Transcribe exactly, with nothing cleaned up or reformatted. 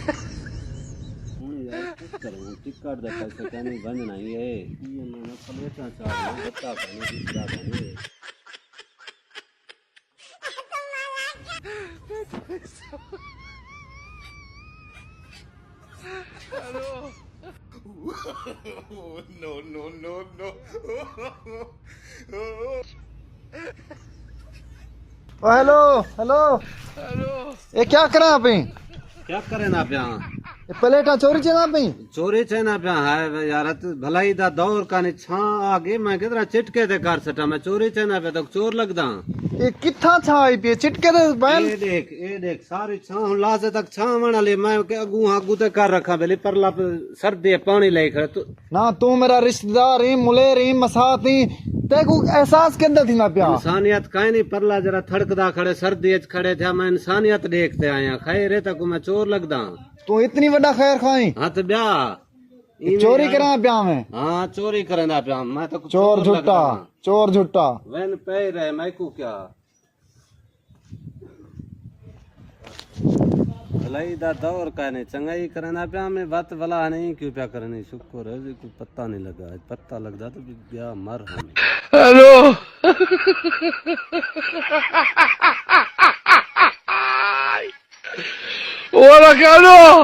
ہݨ یار کیا کروں، ٹکٹ دے پیسے کائنی، ونڄݨا ہی ہے۔ اے میں نہ پلیٹاں چاڑھݨا، بتا کائنی، ݙسدا کائنی۔ ہیلو۔ نو نو نو نو۔ او ہیلو، ہیلو۔ ہیلو۔ اے کیا کراں پئیں؟ کیا کریندا پیاں؟ اے پلیٹاں چوری چیندا پئیں؟ چوری چیندا پیاں، ہائے وے یار، ات بھلائی دا دور کائنی، چھاں آ ڳئی، میں کدھر چٹکے تے کر سٹاں، میں چوری چیندا پیاں، تاں چور لڳداں۔ اے کتھاں چھاں آئی پئی اے؟ چٹکے تے بہن۔ اے ݙیکھ، اے ݙیکھ، ساری چھاں ہݨ لازے تک چھاں آوݨ والی، میں کہ اڳوں ہاں اڳوں تے کر رکھاں، ویلی پرلا پ-، سردی ہے، پاݨی لئی کھڑے۔ تو نہ، توں میرا رشتہ دار ہیں، ملیر ہیں، مسات ہیں، تیکوں احساس کیندا تھیندا پیا؟ انسانیت کائنی، پرلا جیڑھا تھڑکدا کھڑے، سردی اچ کھڑے تھیا، میں انسانیت ݙیکھ تے آیاں۔ خیر ہے، تیکوں میں چور لڳداں؟ توں اتنی وݙا خیر خواہ ہیں؟ ہاں تے ٻیا؟ ایویں چوری یار۔ کراں پیا میں؟ ہاں، چوری کریندا پیا میں، تیکوں چور چور جھٹا، لڳداں۔ چور جھٹا۔ وین پئے رہے، میکوں کیا؟ بھلائی دا دور کائنی، چنڳائی کریندا پیا میں، وت ولا نہیں کیوں پیا کرنی، شکر ہے جی کوئی پتہ نہیں لڳا، اڄ پتہ لڳدا تے ٻیا مر ہن۔ ہیلو۔ والا کہنو۔